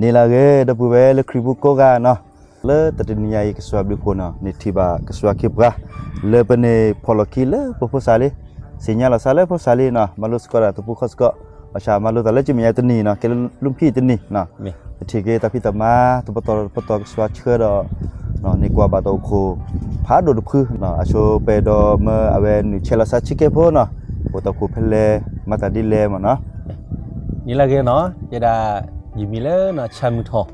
န့ၣ်လၢအဂ့ၤ ဒီပုၢ်ဝဲၢ်လၢခရံာ်ပူၤကိးဂၤနီၤ, လၢတနံၤညါအံၤ ကစၢ်ဘျုးဖှိၣ်နီၤ န့ၣ်ထံၣ်ဘၣ်ကစၢ်ခ့ပှၤ လၢပန့ၣ်ဖီၣ်လီၤခံလၢပဖိစၢ်လံ, သ့ၣ်ညါလီၤသးလၢဖိစၢ်လံနီၤ, မၤလိသကိးတၢ်တပူၤဃီစ့ၢ်ကီး, ဘၣ်ဆၣ်မၤလိသးလၢကမ့ၢ်ညါတနံၤနီၤ, ကဲလၢလူမုၢ်ခံတနံၤနီၤ, ပထံၣ်က့ၤတၢ်ဖံးတၢ်မၤ တပတီၢ်တပတီၢ်ကစၢ်ဆှၢဒီး န့ၣ်ကွၢ်ဘၣ်တၢ်အိၣ်ဖှိၣ် ဖးဒိၣ်တဖု, အဆိပအဲၣ်ဒိးမၢအဝဲနုာ်ဆဲးလီၤစးဆံကဲဖိနီၤ, အိၣ်တၢ်အိၣ်ဖှိၣ်ဖဲလဲၣ် မၤတၢ်ဒ်လဲၣ်မ့ၢ်နီၤ. န့ၣ်လၢအဂ့ၤနီၤ, ယဲဒၣ် ယမံၤလၢနီၤ ဆၣ်မုၢ်ထီၣ်,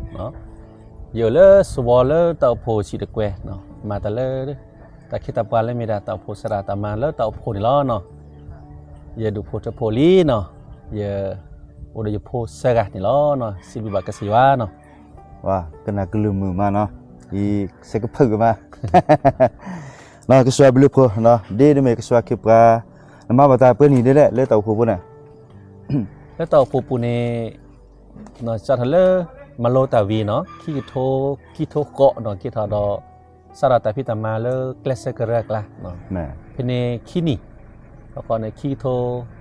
ယအိၣ်လၢစဝီၤလၢတၢ်အိၣ်ဖှိၣ်ဆံးတကွဲၤ, မၤတၢ်လၢ တၢ်ခ့တၢ်ပှၤလၢမ့ၢ်ဒၣ်တၢ်အိၣ်ဖှိၣ်သရၣ်တၢ်မၤလၢတၢ်အိၣ်ဖှိၣ်န့ၣ်လီၤနီၤ. ယဒူၣ်ဖှိၣ်ထၢဖှိၣ်လံနီၤ, ယအိၣ်ဒီးယဖိသၢဂၤန့ၣ်လီၤနီၤ, စံးဘျုးဘၣ်ကစၢ်ယွၤနီၤ. ဝါ, ကနၣ်ကလုၢ်မုာ်မးနီၤ, ယစဲးကဖၢၣ်ကမး ကစၢ်ဘျုးဖှိၣ်, ဒ်န့ၣ်မ့ၢ်ကစၢ်ခ့ပှၤ, နမၤဘၣ်တၢ်ပှဲၤနံၣ်ဒ်လဲၣ် လၢတၢ်အိၣ်ဖှိၣ်ပူၤန့ၣ်, လၢတၢ်အိၣ်ဖှိၣ်ပူၤန့ၣ်, စးထီၣ်လၢ မၤလိတၢ်ဝံၤနီၤ, ခံကထိ, ခံကထိဃိးနီၤ, က့ၤထီၣ်ဒီး စးထီၣ်တၢ်ဖံးတၢ်မၤလၢကျဲစၢကရၢအကျါ, ဖဲန့ၣ်ခံနံၣ်, အဃိန့ၣ် ခံကထ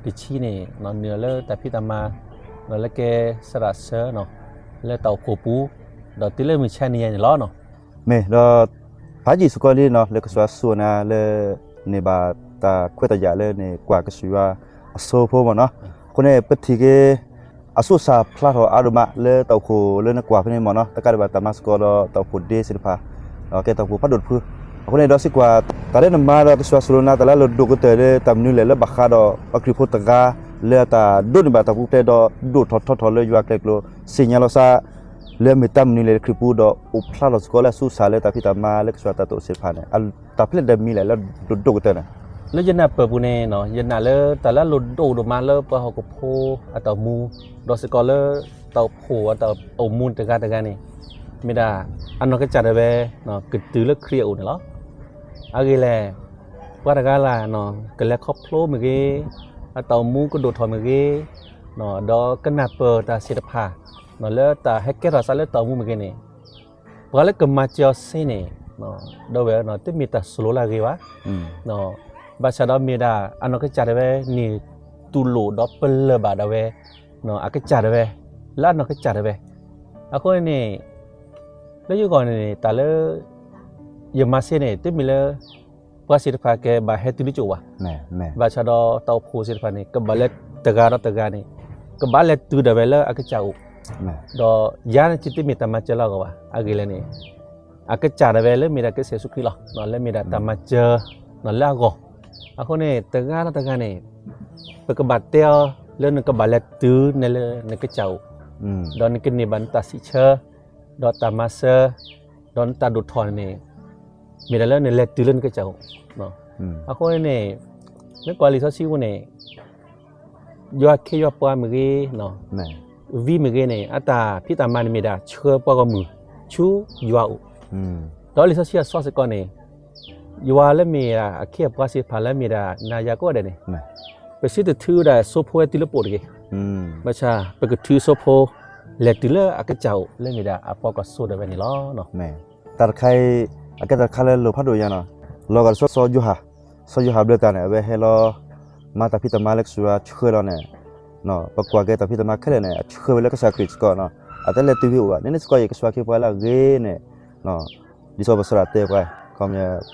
ိတဆံန့ၣ် နုာ်လီၤလၢတၢ်ဖံးတၢ်မၤ ဒီးလၢကဲသရၣ်ဆၢနီၤ, လၢတၢ်အိၣ်ဖှိၣ်ပူၤ, ဒီးတုၤလၢမုၢ်ဆါနံၤညါန့ၣ်လီၤနီၤ. မ့ၢ်ဒီး ဖးယံာ်စ့ၢ်ကီးလံနီၤ လၢကစၢ်ယွၤစိာ်နၤလၢ န့ၢ်ဘၣ်တၢ်ခွဲးတၢ်ယာ်လၢန့ၣ်ကွၢ်ကစၢ်ယွၤအစိဖိမ့ၢ်နီၤ. အဃိန့ၣ် ပထံၣ်က့ၤ အစိၣ်စၢ်ဖျါထီၣ်အါဒိၣ်မးလၢတၢ်အိၣ်ဖှိၣ်လၢနကွၢ်ဖဲန့ၣ်မ့ၢ်နီၤ, တကးဒံးဘၣ်တၢ်မၤသကိးဒီးတၢ်အိၣ်ဖှိၣ်ဒ့စ့ၢ်တဖၣ်, ဒီးကဲတၢ်အိၣ်ဖှိၣ်ဖးဒိၣ်တဖု. အဃိန့ၣ်ဒီးစ့ၢ်ကီး တၢ်လၢနမၤဒီးကစၢ်ယွၤစိာ်နၤ တၢ်လၢအလိၣ်ဒိၣ်ကတၢၢ်လၢတၢ်မနုၤလဲၣ် လၢဘၣ်ဃးဒီးပှၤခရံာ်ဖိတဂၤ လၢတၢ်ဒိးန့ၢ်ဘၣ်တၢ်ပူၤဖျဲးဒီးဒိၣ်ထီၣ်ထီထီၣ်လၢယွၤကျဲကျိၤ သ့ၣ်ညါလီၤသး လၢအမ့ၢ်တၢ်မနုၤလဲၣ်လၢခရံာ်ပူၤဒီး အိၣ်ဖျါထီၣ်စ့ၢ်ကီးလၢအစိၣ်စၢ်လၢတၢ်ဖံးတၢ်မၤလၢကစၢ်ယွၤတၢ်တိစ့ၢ်တဖၣ်န့ၣ်, တၢ်ဖျဲးတၢ်မံၤလဲၣ်လၢဒိၣ်ဒိၣ်ကတၢၢ်န့ၣ်. လၢယနၢ်ပၢၢ်ပူၤန့ၣ် ယနာ်လၢတၢ်လၢအလိၣ်ဒိၣ်ဒိၣ်မးလၢပှၤဟီၣ်ခိၣ်ဖိအတၢ်အိၣ်မူ, ဒီးစ့ၢ်ကီးလၢတၢ်အိၣ်မူတဂၤတဂၤန့ၣ်, မ့ၢ်ဒၣ် အနီၢ်ကစၢ်ဒၣ်ဝဲ ကတုၤလၢခရံာ်အအိၣ်န့ၣ်လီၤ. အဂ့ၢ်လဲၣ်, ပှၤတဂၤလၢ် ကလဲၤခီဖျိမ့ၢ်ဂ့ၤ, အတၢ်အိၣ်မူကဒိၣ်ထီၣ်မ့ၢ်ဂ့ၤ, ဒီးကနၢ်ပၢၢ်တၢ်သ့ၣ်တဖၣ် လၢတၢ်ဟဲကဲထီၣ်သးလၢတၢ်အိၣ်မူမ့ၢ်ဂ့ၤန့ၣ်, ပှၤလၢကမၤစၢၤအီၤသ့န့ၣ်, ဒီးဝဲတမ့ၢ်တၢ်ဆိၣ်လိလၢအဂ့ၤဘၣ်. ဘၣ်ဆၣ်ဒီးမ့ၢ်ဒၣ်အနီၢ်ကစၢ်ဒၣ်ဝဲန့ၣ် တူၢ်လိာ်ဒီးပလၢၢ်ဘၣ်ဒၣ်ဝဲ အကစၢ်ဒၣ်ဝဲ, လၢအနီၢ်ကစၢ်ဒၣ်ဝဲ. အဃိန့ၣ် လၢယဂီၢ်န့ၣ် တၢ်လၢယမၤသ့န့ၣ် တမ့ၢ်လၢ ပှၤသ့ၣ်တဖၣ်ကဘၣ်ဟဲတုၤလၢကၠိဘၣ်. ဘၣ်ဆၣ်ဒီးတၢ်အိၣ်ဖှိၣ်သ့ၣ်တဖၣ်န့ၣ် ကဘၣ်လဲၤတဂၤဒီးတဂၤန့ၣ်, ကဘၣ်လဲၤတုၤဒၣ်ဝဲလၢအကစၢ်အိၣ်, ဒီးယၤန့ၣ်တမ့ၢ်တၢ်မၤစၢၤလၢအဂီၢ်ဘၣ်. အဂ့ၢ်လဲၣ်န့ၣ် အကစၢ်ဒၣ်ဝဲလၢမ့ၢ်ဒၣ်ကစၢ်ယ့ၣ်ၡူးခရံာ်လီၤ. လၢမ့ၢ်ဒၣ်တၢ်မၤစၢၤလၢအဂီၢ်. အဃိန့ၣ် တဂၤဒီးတဂၤန့ၣ် ပကဘၣ်တဲအီၤလၢနကဘၣ်လဲၤတုၤန့ၣ်လၢနကစၢ်အိၣ်, ဒီးနကန့ၢ်ဘၣ်နတၢ်စံးဆၢ, ဒီးတၢ်မၤစၢၤ, ဒီးနတၢ်ဒိၣ်ထီၣ်န့ၣ် မ့ၢ်ဒၣ်လၢနလဲၤတုၤလၢနကစၢ်အိၣ်. အဃိန့ၣ် မ့ၢ်ကွၢ်လံာ်စီဆှံပူၤန့ၣ် ယွၤခ့ယွၤပှၤမ့ၢ်ဂ့ၤ, ဝံမ့ၢ်ဂ့ၤန့ၣ် အတၢ်ဖံးတၢ်မၤန့ၣ်မ့ၢ်ဒၣ်ဆှၢပှၤဂီၢ်မုၢ်ဆူယွၤအိၣ်, ဒီးလံာ်စီဆှံအသီစ့ၢ်ကီးန့ၣ် ယွၤလၢမ့ၢ်အခ့အပှၤသ့ၣ်တဖၣ်လၢမ့ၢ်ဒၣ်နၤယၤကိးဂၤဒဲးန့ၣ် ပစံးတထုးဝဲဒၣ်စိဖိဝဲတုၤလၢပအိၣ်တဂ့ၤ, ဘၣ်ဆၣ် ပကထုးစိဖိ လဲၤတုၤလၢအကစၢ်အိၣ်လၢမ့ၢ်ဒၣ်အပှၤကွၢ်စိဒၣ်ဝဲန့ၣ်လီၤ. တၢ်တခါအံၤ အကဲတၢ်တခါလၢလိၣ်ဖးဒိၣ်ညါနီၤ, လီၤဂာ်ဒီးစီၤယိၤဟၣ်, စီၤယိၤဟၣ်ဘျၢတၢ်န့ၣ် အဝဲဟဲလီၤ မၤတၢ်ဖံးတၢ်မၤလၢကစၢ်ယွၤဆှၢလီၤန့ၣ်, ပကွၢ်က့ၤတၢ်ဖံးတၢ်မၤခဲလၢာ်န့ၣ် အဆှၢဝဲလၢကစၢ်ခရံာ်စ့ၢ်ကီး, အတလဲၤတုၤဖဲအအိၣ်ဘၣ်, န့ၣ်န့ၣ်စ့ၢ်ကီး ယကစၢ်ခ့ပှၤလၢအဂ့ၤန့ၣ် ဒ်သိးပသရၣ်တဲပှၤ,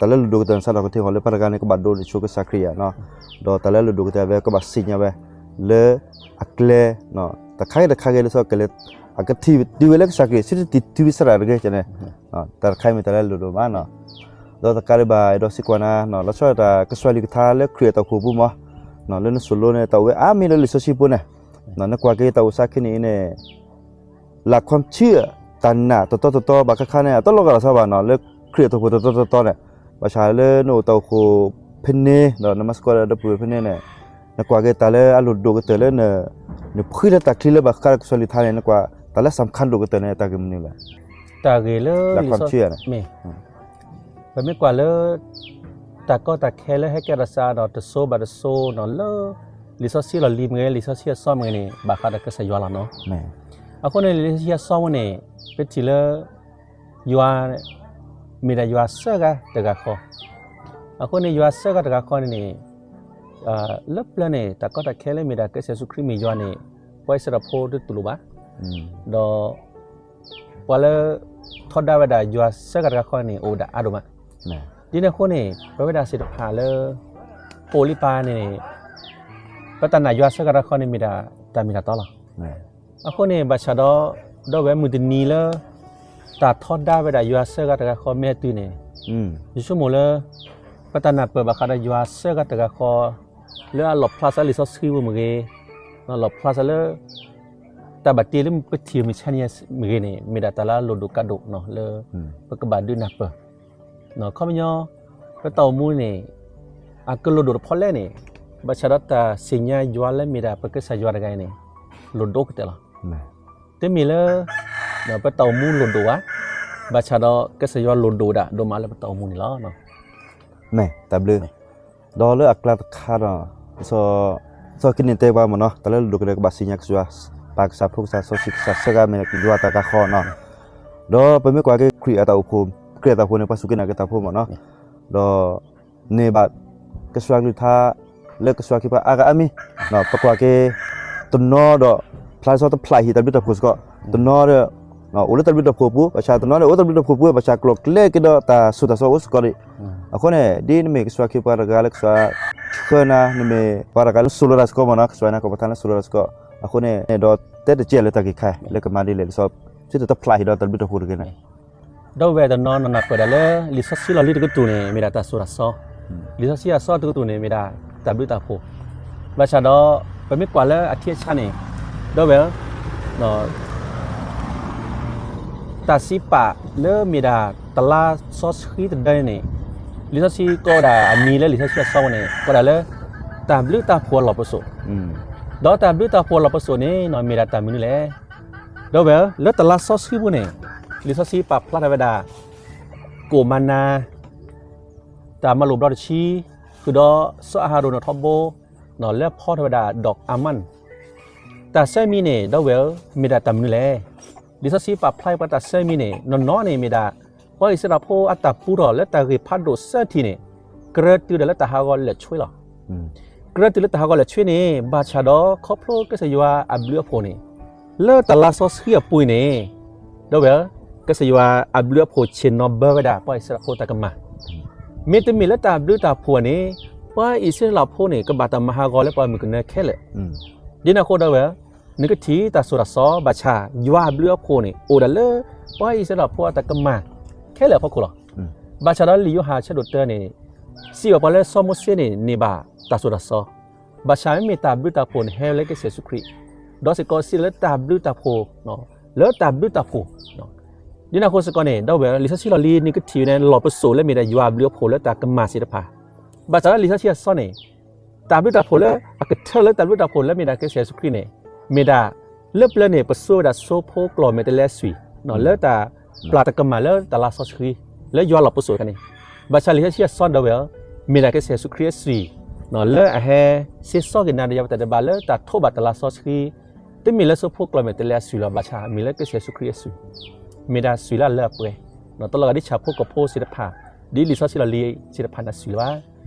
တၢ်လၢအလိၣ်ဒိၣ်ကတၢၢ်န့ၣ် စးထီၣ်ကထံၣ်ဃီလၢပှၤတဂၤန့ၣ် ကဘၣ်ဒိးန့ၢ်ဆူကစၢ်ခရံာ်ဧါ, ဒီးတၢ်လၢအလိၣ်ဒိၣ်ကတၢၢ်ဝဲ ကဘၣ်သ့ၣ်ညါဝဲ လၢအကျဲ, တခါဂ့ၤတခါဂ့ၤလၢစီၤကလဲၤ အကထံၣ်တုၤဝဲလၢကစၢ်ခရံာ် ဆံတထံၣ်တုၤဝဲသရၣ်တဂ့ၤန့ၣ်, တၢ်တခါအံၤမ့ၢ်တၢ်လၢအလိၣ်ဒိၣ်မးနီၤ. ဒီးတကးဒံးဘၣ် အဲၣ်ဒိးစံးကွၢ်နၤ လီၤဆီဒၣ်တၢ်ကစၢ်ယွၤကလုၢ်ကထါလၢခရံာ်အတၢ်အိၣ်ဖှိၣ်ပူၤမး, လၢနသိၣ်လိန့ၣ် တၢ်အိၣ်ဝဲအါမံၤလၢလံာ်စီဆှံပူၤန့ၣ်, နကွၢ်က့ၤတၢ်အိၣ်စးခံနံၣ်အံၤန့ၣ် လၢခွံဆံ တၢ်နာ်တတီတတီဘၣ်ခါခါန့ၣ် အတလီၤဂာ်လီၤဆီဘၣ်နီၤ လၢခရံာ်အတၢ်အိၣ်ဖှိၣ်တတီတတီန့ၣ်, ဘၣ်ဆၣ်လၢနအိၣ်တၢ်အိၣ်ဖှိၣ်ဖဲန့ၣ် ဒီးနမၤသကိးဒီးဒီပုၢ်ဝဲၢ်ဖဲန့ၣ်န့ၣ်, နကွၢ်က့ၤတၢ်လၢအလိၣ်ဒိၣ်ကတၢၢ်လၢ နဖှံလၢတၢ်ချံလၢဘၣ်ဃးဒီးကစၢ်ယွၤကလုၢ်ကထါန့ၣ် နကွၢ် တၢ်လၢစးခါဒိၣ်ကတၢၢ်န့ၣ် တၢ်ဂ့ၢ်မနုၤလဲၣ်. တၢ်ဂ့ၢ်လၢလံာ်စီဆှံမ့ၢ် ပမ့ၢ်ကွၢ်လၢ တၢ်ကီတၢ်ခဲလၢဟဲကဲထီၣ်သးဒီးတစိၤဘၣ်တစိၤနီၤ လၢ လံာ်စီဆှံလီၢ်လံၤမ့ၢ်ဂ့ၤ လံာ်စီဆှံအသီမ့ၢ်ဂ့ၤန့ၣ် ဘၣ်ဃးဒီးကစၢ်ယွၤလီၤနီၤ. အဃိန့ၣ် လံာ်စီဆှံအသီဝဲန့ၣ် ပထံၣ်လၢ ယွၤ မ့ၢ်ဒၣ်ယွၤသၢဂၤတဂၤဃီ, အဃိန့ၣ် ယွၤသၢဂၤတဂၤဃီန့ၣ်န့ၣ် လၢပျၢၤန့ၣ် တၢ်ကီတၢ်ခဲလၢမ့ၢ်ဒၣ်ကစၢ်ယ့ၣ်ၡူးခရံာ်မ့ၢ်ယွၤန့ၣ် ပှၤအံၣ်စရ့လးဖိတတူၢ်လိာ်ဘၣ်. ဒီး ပှၤလၢ ထီဒါဝဲဒၣ်ယွၤဆၢဂၤတဂၤဃီန့ၣ် အိၣ်ဝဲဒၣ်အါဒိၣ်မး. ဒ်န့ၣ်အဃိန့ၣ် ပဝဲဒၣ်သ့ၣ်တဖၣ်လၢ ပအိၣ်လံပၢ်န့ၣ် ပတၢ်နာ်ယွၤဆၢဂၤတဂၤဃီန့ၣ်မ့ၢ်ဒၣ်တၢ်မ့ၢ်တၢ်တီလီၤ. အဃိန့ၣ် ဘၣ်ဆၣ်ဒီး ဒီပုၢ်ဝဲၢ်မုၢ်တနံၤလၢ တၢ်ထီဒါဝဲဒၣ်ယွၤဆၢဂၤတဂၤဃီမ့ၢ်တုၤန့ၣ် ယဆိကမိၣ်လၢ ပတၢ်နၢ်ပၢၢ်ဘၣ်ဃးဒီးယွၤဆၢဂၤတဂၤဃီ လၢအလီၣ်ဖျါစၢၤလံာ်စီဆှံပူၤမ့ၢ်ဂ့ၤ, လီၣ်ဖျါစၢၤလၢ တၢ်ဘၣ်တ့လၢပထံၣ်မုၢ်ဆါန့ၣ်မ့ၢ်ဂ့ၤန့ၣ် မ့ၢ်ဒၣ်တၢ်လၢအလိၣ်ဒိၣ်ကါဒိၣ်လၢ ပကဘၣ်ဒုးနၢ်ပၢၢ်. ခီပညီ ပတၢ်အိၣ်မူန့ၣ် အကလိၣ်ဒိၣ်တဖီလဲၣ်န့ၣ် ဘၣ်ဆၣ်ဒီးတၢ်သ့ၣ်ညါယွၤလၢမ့ၢ်ဒၣ်ပကစၢ်ယွၤတဂၤအံၤန့ၣ် လိၣ်ဒိၣ်ကတၢၢ်လီၤ. တမ့ၢ်လၢ ပတၢ်အိၣ်မူလိၣ်ဒိၣ်ဘၣ်, ဘၣ်ဆၣ်ဒီးကစၢ်ယွၤလိၣ်ဒိၣ်ဒၣ်ဒိၣ်မးလၢပတၢ်အိၣ်မူန့ၣ်လီၤ. မ့ၢ်တၢ်ဘျုး, ဒီးလၢအကျါတခါဒီး စီၤ စီၤကံးနံၣ်တဲပှၤမ့ၢ်နီၤ တၢ်လၢလိၣ်ဒိၣ်ကတၢၢ်ကဘၣ်သ့ၣ်ညါကစၢ်ယွၤ, ပၢ်ကစၢ်ဖိကစၢ်စီဆှံကစၢ်ဆၢဂၤ မ့ၢ်ယွၤတၢ်ကါဃီနီၤ. ဒီးပမ့ၢ်ကွၢ်က့ၤခရံာ်အတၢ်အိၣ်ဖှိၣ်, ခရံာ်အတၢ်အိၣ်ဖှိၣ်န့ၣ် ပှၤစူၢ်က့ၤနာ်က့ၤတၢ်ဖိမ့ၢ်နီၤ. ဒီး န့ၢ်ဘၣ် ကစၢ်ယွၤကလုၢ်ကထါ လၢကစၢ်ယွၤခ့ပှၤအါဂၤအါမံၤ, ပကွၢ်က့ၤ တနီၤဒီး ဖျါစီတဖျးဟံၣ်တၢ်ဘျုးတၢ်ဖှိၣ်စ့ၢ်ကီး, တနီၤဒီး အိၣ်လၢတၢ်ဘျုးတၢ်ဖှိၣ်ပူၤ, ဘၣ်ဆၣ်တနီၤဒီးအိၣ်တၢ်ဘျုးတၢ်ဖှိၣ်ပူၤ ဘၣ်ဆၣ်ကျိၤကျဲက့ၤဒီးတၢ်ဆူးတၢ်ဆါအိၣ်စ့ၢ်ကီးဒံး. အဃိန့ၣ် ဒ်နမ့ၢ်ကစၢ်ယွၤခ့ပှၤတဂၤလၢကစၢ်ယွၤဆှၢနၤ, နမ့ၢ်ပှၤတဂၤလၢစိၤလိၤတၢ်စ့ၢ်ကီးမ့ၢ်နီၤ, ကစၢ်ယွၤန့ၣ်ကီၢ်ပထါလၢစိၤလိၤတၢ်စ့ၢ်ကီး, အဃိန့ၣ် ဒီးတဲတကဲလၢတၢ်ဂ့ၢ်ခါ လၢကမၤဒ်လဲၣ် လံာ်စီဆှံတဖျးဟံၣ်ဒီးတၢ်ဘျုးတၢ်ဖှိၣ်တဂ့ၤန့ၣ် ဒီပုၢ်ဝဲၢ်တနီၤနီၤနၢ်ပၢၢ်ဒၣ်လၢ လံာ်စီဆှံလီၢ်လံၤတကတြူၢ်န့ၣ် မ့ၢ်ဒၣ်တၢ်စိၤတၢ်ဆါ, လံာ်စီဆှံအဆၢတကတြူၢ်န့ၣ် မ့ၢ်ဒၣ်တၢ်ဘျုးတၢ်ဖှိၣ်, ဘၣ်ဆၣ်ဒီး ပမ့ၢ်ကွၢ်လၢအထံအဆါန့ၣ် ဒီပုၢ်ဝဲၢ် တၢ်စံးပာ်လၢမ့ၢ်ဒၣ်တလါစီဆှံတဒၢန့ၣ် လံာ်စီဆှံကိးဝဲဒၣ်အမံၤလၢလံာ်စီဆှံအဆၢန့ၣ် ကိးဒၣ်လၢ တၢ်ဘျုးတၢ်ဖှိၣ်အလီၢ်ပစိာ်, ဒီးတၢ်ဘျုးတၢ်ဖှိၣ်အလီၢ်ပစိာ်န့ၣ် မ့ၢ်ဒၣ်တၢ်မနုၤလဲၣ်. ဒီပုၢ်ဝဲၢ် လၢတလါစီဆှံပူၤန့ၣ် လံာ်စီဆှံပာ်ဖျါထီၣ်ဝဲဒၣ် ကိၣ်မၤနၤ တၢ်မၤလိာ်ဘျီတဆံ ဃုာ်ဒီးစီၤအၤဟရိၣ်နီၣ်ထီဘိ လၢဖီထီၣ်ဝဲဒၣ်ဒီးအၤမၣ်, တၢ်ဆၢမံၤန့ၣ် ဒီပုၢ်ဝဲၢ် မ့ၢ်ဒၣ်တၢ်မနုၤလဲၣ်. လံာ်စီဆှံပာ်ဖျါပှၤတၢ်ဆၢမံၤန့ၣ် နီၢ်နီၢ်န့ၣ်မ့ၢ်ဒၣ် ပှၤအံၣ်စရ့လးဖိအတၢ်ပူထီၣ်လၢတၢ်ဂ့ၢ်ဖးဒိၣ်သၢထံၣ်န့ၣ် ကြၢးတုၤဒၣ်လၢတၢ်ဟးဂီၤလၢာ်ဆွ့လီၤ. ကြၢးတုၤလၢတၢ်ဟးဂီၤလၢာ်ဆွ့န့ၣ် ဘၣ်ဆၣ်ဒီးခီဖျိကစၢ်ယွၤအဘျုးအဖှိၣ်န့ၣ် လၢတလါစီဆှံအပူၤန့ၣ် ဒီပုၢ်ဝဲၢ် ကစၢ်ယွၤအဘျုးအဖှိၣ်ဆ့ၣ်နီၤဘၢဝဲဒၣ်ပှၤအံၣ်စရ့လးဖိတၢ်ကမၣ်, မ့တမ့ၢ်လၢတၢ်ဘျုးတၢ်ဖှိၣ်န့ၣ် ပှၤအံၣ်စရ့လးဖိန့ၣ် ကဘၣ်တၢ်မၤဟးဂီၤလၢပှၤမုၢ်ကနၢခဲလၢာ်. ဒ်န့ၣ်အဃိဒီပုၢ်ဝဲၢ် နကထံၣ်တၢ်စိၤတၢ်ဆါ ဘၣ်ဆၣ်ယွၤအဘျုးအဖှိၣ်န့ၣ် အိၣ်ဒၣ်လၢပှၤအံၣ်စရ့လးဖိအတၢ်ကမၣ်ခဲလၢာ်အဖီခိၣ်လီၤ. ဘၣ်ဆၣ်ဒီးလံာ်ယိၤဟၣ်အဆၢဒိၣ်တၢန့ၣ် စံးဘၣ်ပှၤလၢစီၤမိၤၡ့န့ၣ် န့ၢ်ဘၣ်တၢ်စိၤတၢ်ဆါ, ဘၣ်ဆၣ်မ့မ့ၢ်တၢ်ဘျုးတၢ်ဖှိၣ်န့ၣ် ဟဲလၢကစၢ်ယ့ၣ်ၡူးခရံာ်, ဒီးစ့ၢ်ကီးစံးလၢတၢ်ဘျုးတၢ်ဖှိၣ် လၢတၢ်ဘျုးတၢ်ဖှိၣ် ဒ်န့ၣ်အဃိစ့ၢ်ကီးန့ၣ် ဒီပုၢ်ဝဲၢ် လံာ်စီဆှံလီၢ်လံၤနကထံၣ်န့ၣ် လီၢ်ပစိာ်လၢမ့ၢ်ဒၣ်ယွၤအဘျုးအဖှိၣ်လၢတၢ်ကမၣ်သ့ၣ်တဖၣ်, ဘၣ်ဆၣ်လၢလံာ်စီဆှံအဆၢန့ၣ် တၢ်ဘျုးတၢ်ဖှိၣ်လၢ အကထၢလၢတၢ်ဘျုးတၢ်ဖှိၣ်လၢမ့ၢ်ဒၣ်ကစၢ်ယ့ၣ်ၡူးခရံာ်န့ၣ် မ့ၢ်ဒၣ် လၢပျၢၤန့ၣ် ပစိာ်ဝဲဒၣ်ဆိဖိကျီၢ်မဲာ်တဲးလဲးအသွံၣ် လၢတၢ်ပျၢ်တၢ်ကမၣ်လၢတလါစီဆှံ လၢယွၤလီၢ်ပစိာ်တခါန့ၣ်, ဘၣ်ဆၣ်လံာ်စီဆှံအဆၢဒီပုၢ်ဝဲၢ် မ့ၢ်ဒၣ်ကစၢ်ယ့ၣ်ၡူးခရံာ်အသွံၣ် လၢအဟဲ စ့စီက့ၤနၤဒီးယၤပတၢ်ဒဲးဘးလၢတၢ်ထိးဘၣ်တလါစီဆှံ, တမ့ၢ်လၢဆိဖိကျီၢ်မဲာ်တဲးလဲးအသွံၣ်လီၤ ဘၣ်ဆၣ်မ့ၢ်လၢကစၢ်ယ့ၣ်ၡူးခရံာ်အသွံၣ်, မ့ၢ်ဒၣ်သွံၣ်လၢအလၢအပှဲၤ, တလီၤဂာ်ဒ်ဆၣ်ဖိကီၢ်ဖိသ့ၣ်တဖၣ်, ဒ်လံာ်စီဆှံလီၢ်လံၤသ့ၣ်တဖၣ်န့ၣ်အသွံၣ်လၢၤဘၣ်.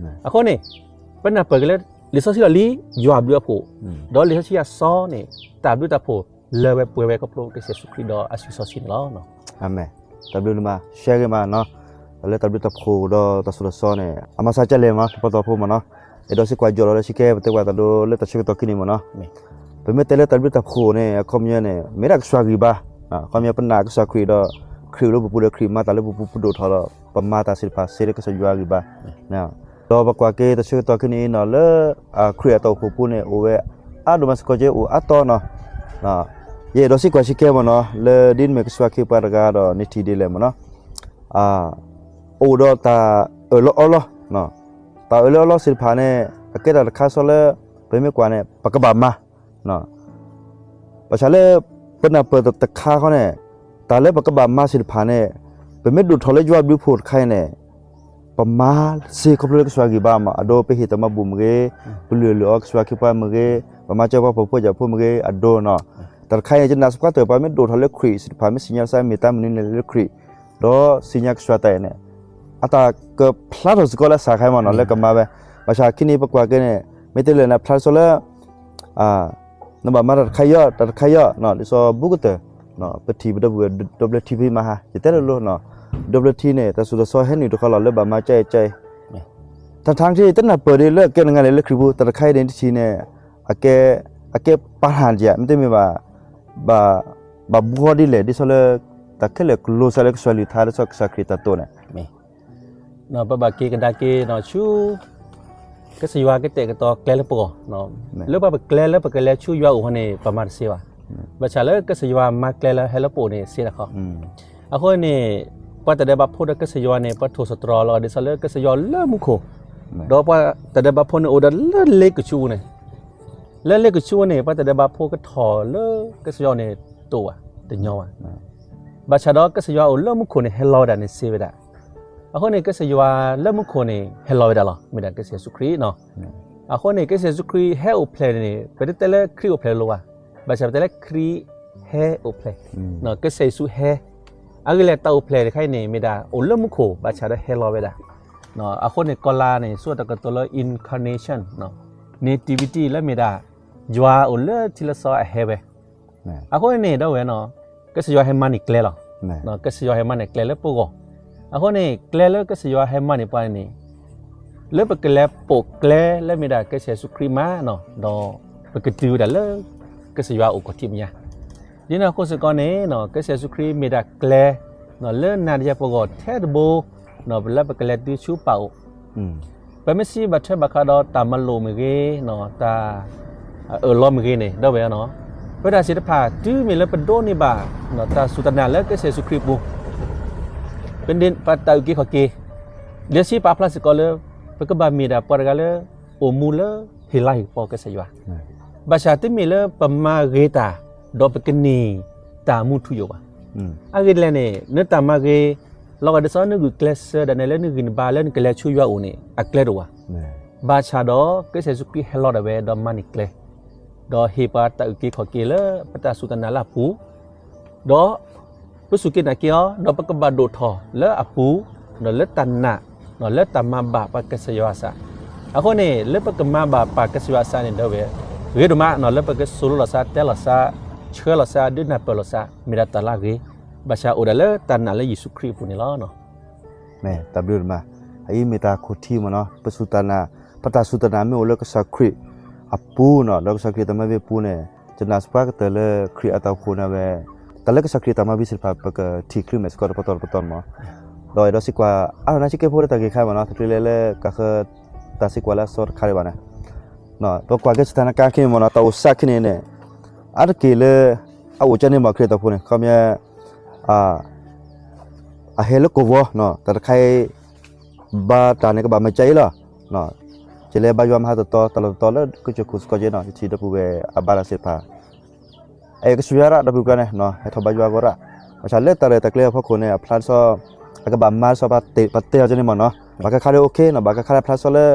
အဃိန့ၣ် ပနၢ်ပၢၢ်က့ၤလၢ လံာ်စီဆှံလီၢ်လံၤ ယွၤအဘျုးအဖှိၣ်, ဒီးလံာ်စီဆှံအဆၢန့ၣ် တၢ်ဘျုးတၢ်ဖှိၣ်လၢဝဲပှဲၤဝဲခီဖျိကစၢ်ယ့ၣ်ၡူးခရံာ်ဒီးအသွံၣ်စီဆှံန့ၣ်လီၤ. အၤမ့ၣ်, တၢ်ဘျုးနမၤ share က့ၤမးနီၤ, တၢ်လၢတၢ်ဘျုးတၢ်ဖှိၣ်ဒီးတၢ်စိၤတၢ်စီန့ၣ် အမၤစၢၤကလဲၣ်မး တပတီၢ်ဖိမးနီၤ, အဲၣ်ဒိးစ့ၢ်ကီးယီၢ်လီၤလၢဆံကဲ ပတဲပှၤတၢ်ဒိလၢတၢ်ဆၢကတီၢ်ခံန့ၣ်မးနီၤ, ပမ့ၢ်တဲလၢတၢ်ဘျုးတၢ်ဖှိၣ်န့ၣ် အခီပညီန့ၣ် မ့ၢ်ဒၣ်ကစၢ်ဂံၢ်ဘါ, အခီပညီပနာ်ကစၢ်ခရံာ်ဒီး ခရံာ်အိၣ်လၢပပူၤဒီးခရံာ်မၤတၢ်လၢပပူၤပဒိၣ်ထီၣ်ဒီး ပမၤတၢ်သ့ၣ်တဖၣ်စ့လၢကစၢ်ယွၤဂံၢ်ဘါ ဒီးပကွၢ်က့ၤတၢ်ဆၢကတီၢ်ခံန့ၣ်နီၤ လၢ ခရံာ်အတၢ်အိၣ်ဖှိၣ်ပူၤန့ၣ် အိၣ်ဝဲအါဒိၣ်မးစ့ၢ်ကီးက့ အိၣ်အါတီၤနီၤ, ယအဲၣ်ဒိးစ့ၢ်ကီးကွၢ်ဆံကဲမးနီၤ လၢဒ်နမ့ၢ်ကစၢ်ခရံာ်ပှၤတဂၤဒီးနထံၣ်ဒ်လဲၣ်မးနီၤ, အိၣ်ဒီးတၢ်အၢၣ်လီၤအီလီၤ, တၢ်အၢၣ်လီၤအီလီၤသ့ၣ်တဖၣ်န့ၣ် အကဲတၢ်တခါစီလၢ ပမ့ၢ်ကွၢ်န့ၣ် ပကဘၣ်မၤ ဘၣ်ဆၣ်လၢ ပနၢ်ပၢၢ်တခါဃီန့ၣ် တၢ်လၢပကဘၣ်မၤသ့ၣ်တဖၣ်န့ၣ် ပမ့ၢ်ဒိၣ်ထီၣ်လၢယွၤဘျုးဖှိၣ်တခါအံၤန့ၣ် ပမၤစ့ၢ်ခီဖျိလၢကစၢ်ဂံၢ်ဘါမး အဒိ ပဟ့ၣ်တၢ်မၤဘူၣ်မ့ၢ်ဂ့ၤ, ပလုၢ်အီၣ်လုၢ်အီကစၢ်ခရံာ်ပှၤမ့ၢ်ဂ့ၤ, ပမၤစၢၤပှၤဖှီၣ်ဖိယာ်ဖိမ့ၢ်ဂ့ၤ အဒိနီၤ, တၢ်တခါအံၤ ယနာ်သပှၢ်တၢၢ် ပှၤမ့ၢ်ဒိၣ်ထီၣ်လၢခရံာ်သ့ၣ်တဖၣ် မ့ၢ်သ့ၣ်ညါစ့ၢ်မ့ၢ်တၢ်မနုၤလဲၣ်လၢခရံာ် ဒီးသ့ၣ်ညါကစၢ်တၢ်အံၤန့ၣ် အတၢ်ကဖျါထီၣ်စ့ၢ်ကီးလၢအစၢ်ခါမးနီၤ လၢကမၤဝဲ, ဘၣ်ဆၣ်ခံန့ၣ် ပကွၢ်က့ၤန့ၣ် မ့ၢ်တဲလဲၣ်န့ၣ် ဖျါထီၣ်စ့ၢ်ကီးလၢ နဘၣ်မၤတၢ်တခါအံၤ တၢ်တခါအံၤ ဒ်သိးဘူးကတၢၢ် ပထံၣ်ပဒီပုၢ်ဝဲၢ် ဒီဘျၢထံဖဲမဟါ ယတဲလိၤလိၤနီၤ, ဒီဘျၢထံန့ၣ် တၢ်စူၢ်တၢ်စီဟဲနုာ်တခီလီၤ လၢဘၣ်မၤကဲအံၤကဲအံၤ, ထါထါက့ တနၢ်ပၢၢ်ဒ်လၢအကဲနဂၤန့ၣ် လၢခရံာ်ပူၤ တၢ်တခါအံၤန့ၣ် တထံၣ်န့ၣ် အကဲ အကဲပာ်ဟးကဲ မ့တမ့ၢ်ဘၣ် ဘၣ် ဘၣ်ဘှီဒ်လဲၣ် ဒ်သိးလၢ တၢ်ခဲလၢာ်ကလိၤစးလၢကစၢ်ယွၤအကလုၢ်ကထါ ဒ်သိးကစၢ်ခရံာ်တၢ်တိာ်န့ၣ် ပဘၣ်က့ၤကဒါက့ၤဆူ ကစၢ်ယွၤကတဲာ်ကတီၤကျဲလၢပဂီၢ်, လၢပှၤပကျဲလၢပကလဲၤဆူယွၤအအိၣ်ဟီန့ၣ် ပမၤတသ့ဘၣ်. ဘၣ်ဆၣ်လၢကစၢ်ယွၤမၤကျဲလၢဟဲလၢပအိၣ်န့ၣ် သ့တၢ်ခီ, အဃိန့ၣ် ပှၤတၢ်ဒဲးဘးဖိဒီးကစၢ်ယွၤန့ၣ် ပှၤထိၣ်သတြီၤလီၤဒ်သိးလၢကစၢ်ယွၤလၢမူခိၣ်, ဒီးပှၤတၢ်ဒဲးဘးဖိန့ၣ် အိၣ်ဒီးလၢလ့ကဆူန့ၣ်, လၢလ့ကဆူန့ၣ် ပှၤတၢ်ဒဲးဘးဖိကထီၣ်လၢကစၢ်ယွၤန့ၣ်တအိၣ်ဘၣ်, တညီဘၣ်. ဘၣ်ဆၣ်ဒီးကစၢ်ယွၤအိၣ်လၢမူခိၣ်န့ၣ် ဟဲလီၤဝဲဒၣ်န့ၣ် စ့ဝဲဒၣ်. အဃိန့ၣ် ကစၢ်ယွၤလၢမူခိၣ်န့ၣ် ဟဲလီၤဝဲဒၣ်လီၤ, မ့ၢ်ဒၣ်ကစၢ်ယ့ၣ်ၡူးခရံာ်နီၤ. အဃိန့ၣ် ကစၢ်ယ့ၣ်ၡူးခရံာ်ဟဲအိၣ်ဖျဲၣ်န့ၣ် ပတတဲလၢခရံာ်အိၣ်ဖျဲၣ်လိၤဘၣ်, ဘၣ်ဆၣ်ပတဲလၢခရံာ်ဟဲအိၣ်ဖျဲၣ်, ကစၢ်ယ့ၣ်ၡူးဟဲ, အဂ့ၢ်လၢတၢ်အိၣ်ဖျဲၣ်တခါအံၤန့ၣ် မ့ၢ်ဒၣ်အိၣ်လၢမူခိၣ် ဘၣ်ဆၣ်ဒီးဟဲလီၤဝဲဒၣ်. အဃိန့ၣ် ကီၤလါန့ၣ် ဆိတၢ်ကတိၤလၢ incarnation, nativity လၢမ့ၢ်ဒၣ် ယွၤအိၣ်လၢထံလၢစီအဟဲဝဲ. အဃိန့ၣ် ဒီပုၢ်ဝဲၢ်နီၤ, ကစၢ်ယွၤဟဲမၤန့ၢ်ကျဲလီၤ. ကစၢ်ယွၤဟဲမၤန့ၢ်ကျဲလၢပဂီၢ်. အဃိန့ၣ် ကျဲလၢကစၢ်ယွၤဟဲမၤန့ၢ်ပှၤန့ၣ် လၢပကလဲၤပိာ်ကျဲလၢမ့ၢ်ဒၣ်ကစၢ်ယ့ၣ်ၡူးခရံာ်မၤနီၤ, ဒီးပကတုၤဝဲဒၣ်လၢ ကစၢ်ယွၤအိၣ်ခီၣ်ထံးမဲာ်ညါ. ဒ်န့ၣ်အဃိစ့ၢ်ကီးန့ၣ် ကစၢ်ယ့ၣ်ၡူးခရံာ်မ့ၢ်ဒၣ်ကျဲ လၢနၤဒီးယၤပဂီၢ်ထဲတဘိ လၢပကလဲၤတုၤဆူပၢ်အိၣ် ပမ့ၢ်စံးဘၣ်ထွဲဘၣ်ဃးဒီးတၢ်မၤလိာ်မ့ၢ်ဂ့ၤ, တၢ်အၢၣ်လီၤမ့ၢ်ဂ့ၤန့ၣ် ဒီပုၢ်ဝဲၢ်နီၤ, ပဝဲဒၣ်သ့ၣ်တဖၣ် တုၤမ့ၢ်လၢပဒိးန့ၢ်ဘၣ် တၢ်စူၢ်တၢ်နာ်လၢကစၢ်ယ့ၣ်ၡူးခရံာ်အပူၤ, ပတၢ်အုၣ်က့ၤခီၣ်က့ၤ, လံာ်စီဆှံပာ်ဖျါစ့ၢ်ကီးလၢ ပကဘၣ်မ့ၢ်ဒၣ်ပှၤတဂၤလၢ အိၣ်မူလၢဟ့ၣ်လၤဟ့ၣ်ကပီၤကစၢ်ယွၤ, ဘၣ်ဆၣ်တုၤမ့ၢ်လၢပမၤဂ့ၤတၢ် ဒီးပကန့ၢ်တၢ်မူထူယိာ်ဘၣ်. အဂ့ၢ်ဒ်လဲၣ်န့ၣ် နတၢ်မၤဂ့ၤ လီၤဂာ်ဒ်သိးနဂုာ်ကျဲးစၢးဒၣ်နဲလၢနဂံၢ်နဘါလၢနကလဲၤဆူယွၤအအိၣ်န့ၣ် အကျဲတအိၣ်ဘၣ်. ဘၣ်ဆၣ်ဒီး ကစၢ်ယ့ၣ်ၡူးခရံာ်ဟဲလီၤဒၣ်ဝဲဒီးမၤန့ၢ်ကျဲ, ဒီးဟ့ၣ်ပှၤတၢ်အုၣ်က့ၤခီၣ်က့ၤလၢပတၢ်စူၢ်တၢ်နာ်လၢအပူၤ, ဒီး ပစူၢ်က့ၤနာ်က့ၤအီၤ ဒီးပကဘၣ်ဒိၣ်ထီၣ်လၢအပူၤ, ဒီးလၢတၢ်နာ်, လၢတၢ်မၤဘၣ်ပှၤကစၢ်ယွၤအသး, အဃိန့ၣ် လၢပကမၤဘၣ်ပှၤကစၢ်ယွၤအသးန့ၣ် ဒီပုၢ်ဝဲၢ်, ဂ့ၤဒိၣ်မး လၢပကသိၣ်လိလီၤသး တဲလီၤသး, ဆှၢလီၤသး ဒုးနၢ်ပၢၢ်လီၤသး မ့ၢ်ဒၣ်တၢ်လၢအဂ့ၤ, ဘၣ်ဆၣ်အိၣ်ဒၣ်လၢတၢ်နာ်လၢယ့ၣ်ၡူးခရံာ်အပူၤန့ၣ်လီၤ. မ့ၢ်တၢ်ဘျုးဒိၣ်မး, အအံၤမ့ၢ်တၢ်ခိၣ်ထံမ့ၢ်နီၤ, ပစူၢ်တၢ်နာ်, ပတၢ်စူၢ်တၢ်နာ်မ့ၢ်အိၣ်လၢကစၢ်ခရံာ်အပူၤနီၤ, ဒီးကစၢ်ခရံာ်တၢ်မၤဝံၤအပူၤန့ၣ်, ယနာ်စ့ၢ်ကီးကတၢၢ်လၢခရံာ်အတၢ်အိၣ်ဖှိၣ်န့ၣ်ဝဲ, တၢ်လၢကစၢ်ခရံာ်တၢ်မၤဝံၤသ့ၣ်တဖၣ် ပကထံၣ်ချုးမဲာ်စ့ၢ်ကီးတပတီၢ်တပတီၢ်န့ၣ်မ့ၢ်, ဒီးအဲၣ်ဒိးစံးကွၢ်, အါထီၣ်နၤစ့ၢ်ကီးဖိလၢတၢ်ဂ့ၢ်ခါမ့ၢ်နီၤ, တချုးလဲၤလၢကးဃၢၤတၢ်စံးကွၢ်လၢအစီတခါဒံးဘၣ်န့ၣ်, ပကွၢ်က့ၤစထၢနကါခဲန့ၣ်မ့ၢ်နီၤ, တၢ်အိၣ်စးခဲန့ၣ်န့ၣ်, အါတက့ၢ်လၢ အအိၣ်ကၢန့ၣ်မ့ၢ်ခရံာ်အတၢ်အိၣ်ဖှိၣ်န့ၣ် ခီပညီ အဟဲလၢကီၢ်ဝီ, တၢ်တခါအံၤ ဘါတၢ်န့ၣ်ကဘၣ်မၤကၢအံၤလီၤ. ကလဲၤဘါယွၤမဟါတတီၤ တၢ်လီၢ်တတီၤလၢကစၢၢ်ခိၣ်စ့ၢ်ကီးက့နီၤ, ယထံၣ်ဒီပုၢ်ဝဲၢ်အဘါတၢ်သ့ၣ်တဖၣ် အဲၣ်ကစၢ်ယွၤရၣ် ဒီပုၢ်ဝဲၢ်ကျါန့ၣ် ဟဲထီၣ်ဘါယွၤဂီၢ်ရၣ်, ဘၣ်ဆၣ်လၢတၢ်ရဲၣ်တၢ်ကျဲၤအဖီခိၣ်န့ၣ် အဖျါဒ်သိး အကဘၣ်မၤဒ်သိး ပတဲအီၤက့န့ၣ်မ့ၢ်နီၤ, ဘၣ်ခါခါလၢ okay နီၤ, ဘၣ်ခါခါလၢဖျါဒ်သိးလၢ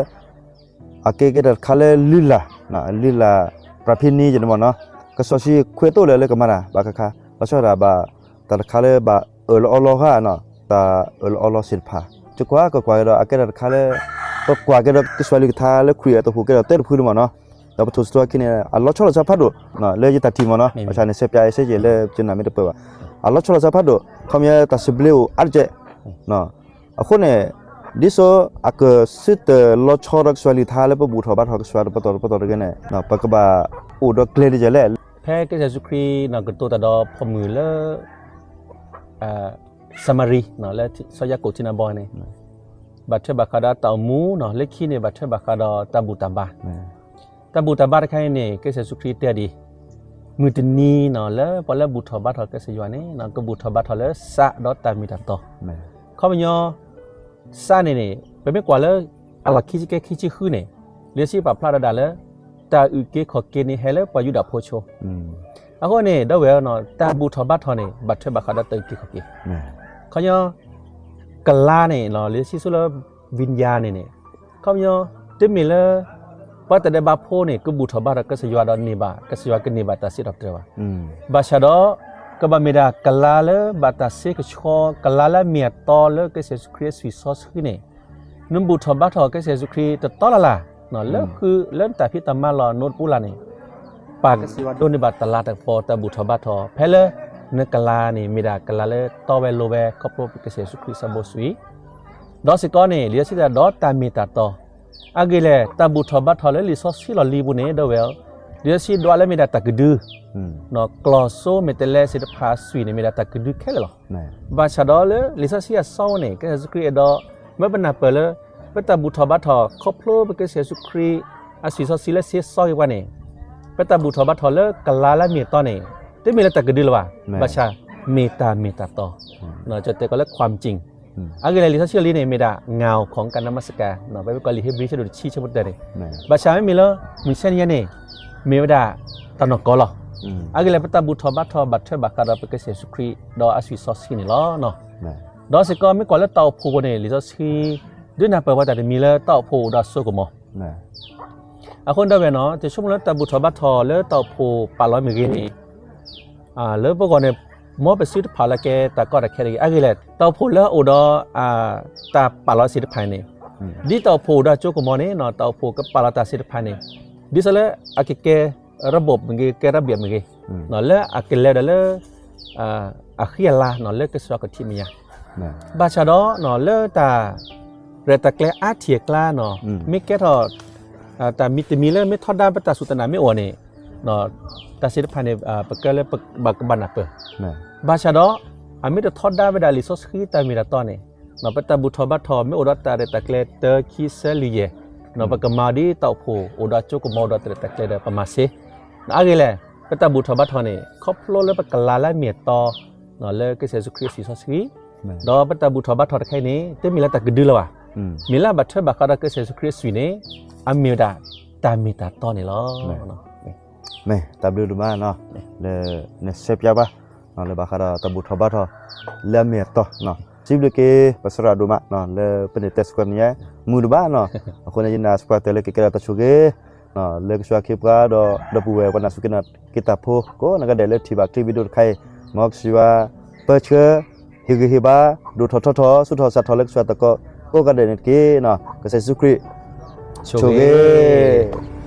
အကဲကဲတၢ်တခါလၢလုၢ်လၢ်, လုၢ်လၢ် ပြၢဖံနံကန့ၣ်မ့ၢ်နီၤ, ကစီၣ်ဆှံခွဲးသိးလၢာ်လၢကမၤတၢ် ဘၣ်ခါခါ လီၤဆီဒၣ်တၢ်ဘၣ်, တၢ်တခါလၢဘၣ်အၢၣ်လီၤအီလီၤဧါနီၤ, တၢ်အၢၣ်လီၤအီလီၤသ့ၣ်တဖၣ်, ယကွၢ်ကကွၢ်ကဒီး အကဲတၢ်တခါလၢ ပကွၢ်က့ၤဒီးကစၢ်ယွၤအကလုၢ်ကထါလၢခရံာ်အတၢ်အိၣ်ဖှိၣ်ကဲထီၣ်တဲတဖုန့ၣ်မ့ၢ်နီၤ, ဒီးပထိၣ်သတြီၤအခံန့ၣ် အလီၤဆီလိာ်သးဖးဒိၣ်, လၢယတၢ်ထံၣ်မ့ၢ်နီၤ, ဘၣ်ဆၣ်န့ၣ် စဲးပၠးအံၤစဲးကဲးလၢယနာ်မ့ၢ်တပၢၢ်ဘၣ်, အလီၤဆီလိာ်သးဖးဒိၣ်, ခီပညီတၢ်စံးဘျုးအိၣ်အါတက့ၢ် အဃိန့ၣ် ဒ်သိးအကစုတၢ်လီၤဆီဒီးကစၢ်ယွၤအကလုၢ်ကထါလၢပဘူၣ်ထီၣ်ဘါထီၣ်ကစၢ်ယွၤတပတီၢ်တပတီၢ်တဂ့ၤန့ၣ် ပကဘၣ်အိၣ်ဒီးကျဲဒ်လဲၣ်. ဖဲကစၢ်ယ့ၣ်ၡူးခရံာ်ကတိၤတၢ်ဒီးဖိမုၣ်လၢ စၤမရံ လၢစီၤယၤကိာ်ထံနါဘီန့ၣ် ဘၣ်ထွဲဘၣ်ဃးဒီးတၢ်အိၣ်မူနီၤ, လၢခံန့ၣ် ဘၣ်ထွဲဘၣ်ဃးဒီးတၢ်ဘူၣ်တၢ်ဘါ, တၢ်ဘူၣ်တၢ်ဘါတခါအံၤန့ၣ် ကစၢ်ယ့ၣ်ၡူးခရံာ်တဲဒ်အံၤ, မုၢ်တနံၤနီၤ လၢပှၤလၢဘူၣ်ထီၣ်ဘါထီၣ်ကစၢ်ယွၤန့ၣ် ကဘူၣ်ထီၣ်ဘါထီၣ်လၢသးဒီးတၢ်မ့ၢ်တၢ်တီ, ခီပညီ သးန့ၣ်န့ၣ် ပမ့ၢ်ကွၢ်လၢ အလီၢ်ခံဆံကဲခံဆံဃုန့ၣ် လံာ်စီဆှံပာ်ဖျါဒီးဒၣ်လၢ တၢ်အုၣ်က့ၤခီၣ်က့ၤန့ၣ်ဟဲလၢပှၤယူဒၤဖိဆိ, အဃိန့ၣ် ဒီပုၢ်ဝဲၢ် တၢ်ဘူၣ်ထီၣ်ဘါထီၣ်န့ၣ် ဘၣ်ထွဲဘၣ်ဃးဒီးတၢ်အုၣ်က့ၤခီၣ်က့ၤ, ခီပညီ ကလါန့ၣ် လံာ်စီဆှံလၢ ဝံၤညါန့ၣ်န့ၣ်, ခီပညီ တုၤမ့ၢ်လၢ ပှၤတၢ်ဒဲးဘးဖိန့ၣ် ကဘူၣ်ထီၣ်ဘါထီၣ်ကစၢ်ယွၤဒီးန့ၢ်ဘၣ် ကစၢ်ယွၤကန့ၢ်ဘၣ်တၢ်စံးထီၣ်ပတြၢၤဘၣ်, ဘၣ်ဆၣ်ဒီး ကဘၣ်မ့ၢ်ဒၣ်ကလါလၢဘၣ်တၢ်ဆှၢကဆှီ ကလါလၢအမ့ၢ်အတီလၢကစၢ်ယ့ၣ်ၡူးခရံာ်အသွံၣ်စီဆှံန့ၣ်, နဘူၣ်ထီၣ်ဘါထီၣ်ကစၢ်ယ့ၣ်ၡူးခရံာ်တတီလၢ်လၢ်, လၢဃုလၢနတၢ်ဖံးတၢ်မၤလီၢ်နိတပူၤလၢ်န့ၣ်, ပၢ်ကစၢ်ယွၤဒိးန့ၢ်ဘၣ်တၢ်လၤတၢ်ကပီၤတၢ်ဘူၣ်ထီၣ်ဘါထီၣ် ဖဲလၢ နကလၤန့ၣ် မ့ၢ်ဒၣ်ကလၤလၢတီဝဲလိၤဝဲ ခီဖျိပကစၢ်ယ့ၣ်ၡူးခရံာ်စီၤဘိၣ်စွံ, ဒီးစ့ၢ်ကီးန့ၣ် လံာ်စီဆှံတဲဒီးတၢ်မ့ၢ်တၢ်တီ, အဂ့ၢ်လဲၣ် တၢ်ဘူၣ်ထီၣ်ဘါထီၣ်လၢလံာ်စီဆှံလီၢ်လံၤပူၤန့ၣ် ဒီပုၢ်ဝဲၢ်, လံာ်စီဆှံဒွးလၢမ့ၢ်ဒၣ်တၢ်ကဒု, ကျိာ်စိမဲာ်တဲးလဲးသ့ၣ်တဖၣ်အစွံာ်န့ၣ် မ့ၢ်ဒၣ်တၢ်ကဒုခဲလၢာ်လီၤ. ဘၣ်ဆၣ်ဒီးလၢလံာ်စီဆှံအစီအိၣ်န့ၣ် ကစၢ်ယ့ၣ်ၡူးခရံာ်အဲၣ်ဒိး မၢပနၢ်ပၢၢ်လၢ ပတၢ်ဘူၣ်ထီၣ်ဘါထီၣ် ခီဖျိပကစၢ်ယ့ၣ်ၡူးခရံာ် အသွံၣ်စီဆှံလၢသ့စီက့ၤပှၤန့ၣ်, ပတၢ်ဘူၣ်ထီၣ်ဘါထီၣ်လၢကလၤလၢအမ့ၢ်အတီန့ၣ် တမ့ၢ်လၢတၢ်ကဒုလၢၤဘၣ်, ဘၣ်ဆၣ်မ့ၢ်တၢ်မ့ၢ်တၢ်တီ, ကတဲကီးလၢ ความจริง, အဂ့ၢ်လဲၣ် လံာ်စီဆှံလီၢ်လံၤန့ၣ် မ့ၢ်ဒၣ် เงาของการนมัสการ ပဝဲကိးလံာ်ဧ့ၤဘြံၤဆၢဒိၣ်တဆံဆၢဖိတၢန့ၣ်, ဘၣ်ဆၣ်မ့မ့ၢ်လၢ မုၢ်ဆ့ၣ်ထီၣ်ညါန့ၣ် မ့ၢ်ဝဲဒၣ်တၢ်နီၢ်ကီၢ်လီၤ. အဂ့ၢ်လဲၣ် ပတၢ်ဘူၣ်ထီၣ်ဘါထီၣ်ဘၣ်ထွဲဘၣ်ဃးဒီးပကစၢ်ယ့ၣ်ၡူးခရံာ် ဒီးအသွံၣ်စီဆှံန့ၣ်လီၤ. ဒီးစ့ၢ်ကီးမ့ၢ်ကွၢ်လၢတၢ်အိၣ်ဖှိၣ်ပူၤန့ၣ် လံာ်စီဆှံ ဒုးနၢ်ပၢၢ်ပှၤတၢ်တမံၤလၢတၢ်အိၣ်ဖှိၣ်အိၣ်ဒီးစိကမီၤ, အဃိဒီပုၢ်ဝဲၢ်နီၤ တဆိကမိၣ်လၢတၢ်ဘူၣ်ထီၣ်ဘါထီၣ်လၢတၢ်အိၣ်ဖှိၣ်ပာ်လီၤမ့ၢ်ဂ့ၤန့ၣ်, လၢပဂီၢ်န့ၣ် မ်ပစုတဖၣ်လၢကဲတၢ်ကီတၢ်ခဲတဂ့ၤ, အဂ့ၢ်လဲၣ် တၢ်အိၣ်ဖှိၣ်လၢအအိၣ်ဒီး တၢ်ပာ်လီၤသ့ၣ်တဖၣ်န့ၣ်, ဒ်တၢ်အိၣ်ဖှိၣ်အိၣ်ဒီးစိကမီၤန့ၣ် တၢ်အိၣ်ဖှိၣ်ကပာ်လီၤတၢ်သ့ၣ်တဖၣ်န့ၣ်, ဒ်သိးလၢအကကဲ ระบบ မ့ၢ်ဂ့ၤ ကဲ ระเบียบ မ့ၢ်ဂ့ၤ, လၢအကလဲၤဒီးလၢ အဃံအလၤလၢကစၢ်ယွၤကထံၣ်မဲာ်ညါ, ဘၣ်ဆၣ်ဒီး လၢတၢ်ရဲၣ်တၢ်ကျဲၤအါထံၣ်အကျါန့ၣ်, မ့ၢ်ကဲထီၣ် တၢ်မံၤတမံၤလၢမ့ၢ်ထီဒါပတၢ်စူၢ်တၢ်နာ်မ့ၢ်အိၣ်န့ၣ်, တၢ်သ့ၣ်တဖၣ်န့ၣ် ပကဲလၢပကဘၣ်နၢ်ပၢၢ်, ဘၣ်ဆၣ်ဒီး အမ့ၢ်တထီဒါဝဲဒၣ်လံာ်စီဆှံတၢ်မ့ၢ်တၢ်တီန့ၣ်, ပတၢ်ဘူၣ်ထီၣ်ဘါထီၣ်မ့ၢ်အိၣ်ဒီးတၢ်ရဲၣ်တၢ်ကျဲၤတၢ ခံ သၢ လွံၢ် ယဲၢ်, ပကမၤဒ်တၢ်အိၣ်ဖှိၣ်အိၣ်ဒီးစိကမီၤဒီးတၢ်ရဲၣ်တၢ်ကျဲၤဒီးပမၤသ့, အဂ့ၢ်လဲၣ် ပတၢ်ဘူၣ်ထီၣ်ဘါထီၣ်န့ၣ် ခီဖျိလၢပကလၤလၢအမ့ၢ်အတီ လၢကစၢ်ယ့ၣ်ၡူးခရံာ်အသွံၣ်စီဆှံ, ဒီးပတၢ်ဘူၣ်ထီၣ်ဘါထီၣ်တခါအံၤန့ၣ် တမ့ၢ်လၢတၢ်ကဒုလၢၤဘၣ်, မ့ၢ်လၢအဘၣ်ထွဲဘၣ်ဃးဒီးကစၢ်ယ့ၣ်ၡူးခရံာ်အသွံၣ်န့ၣ် အမ့ၢ်ဝဲဒၣ်တၢ်မ့ၢ်တၢ်တီန့ၣ်လီၤ. မ့ၢ်တၢ်ဘျုးဒိၣ်မးနီၤ လၢနဆှၢပျါဘၣ် လၢဘၣ်ဃးဒီးတၢ်ဘူၣ်ထီၣ်ဘါထီၣ် လၢအမ့ၢ်အတီ, စံးဘျုးက့ၤပသရၣ်ဒိၣ်မး လၢပန့ၢ်တဲသကိးနံၤညါ မုာ်ဒိၣ်မးနီၤ, အဃိန့ၣ် ယနာ်သပှၢ်တၢၢ်လၢကကဲထီၣ်တၢ်ဆိၣ်ဂ့ၤ လၢကစၢ်ခ့ပှၤဒီး ဒီပုၢ်ဝဲၢ်ပှၤနၢ်စူၢ်က့ၤနာ်က့ၤတၢ်ဖိ ကိးနီၢ်ဂၤဒဲးလၢထံၣ်ဘၣ် clip video တခါအံၤ, မ်ကစၢ်ယွၤပၢဆှၢ ဟ့ၣ်ဂံၢ်ဟ့ၣ်ဘါ ဒိၣ်ထီၣ်ထီထီၣ် ဆူၣ်ထီၣ်စၢ်ထီၣ်လၢကစၢ်ယွၤတၢ်ကိး ကိးဂၤဒဲးန့ၣ်တက့ၢ်. ကစၢ်ယ့ၣ်ၡူးခရံာ် ဆိၣ်ဂ့ၤ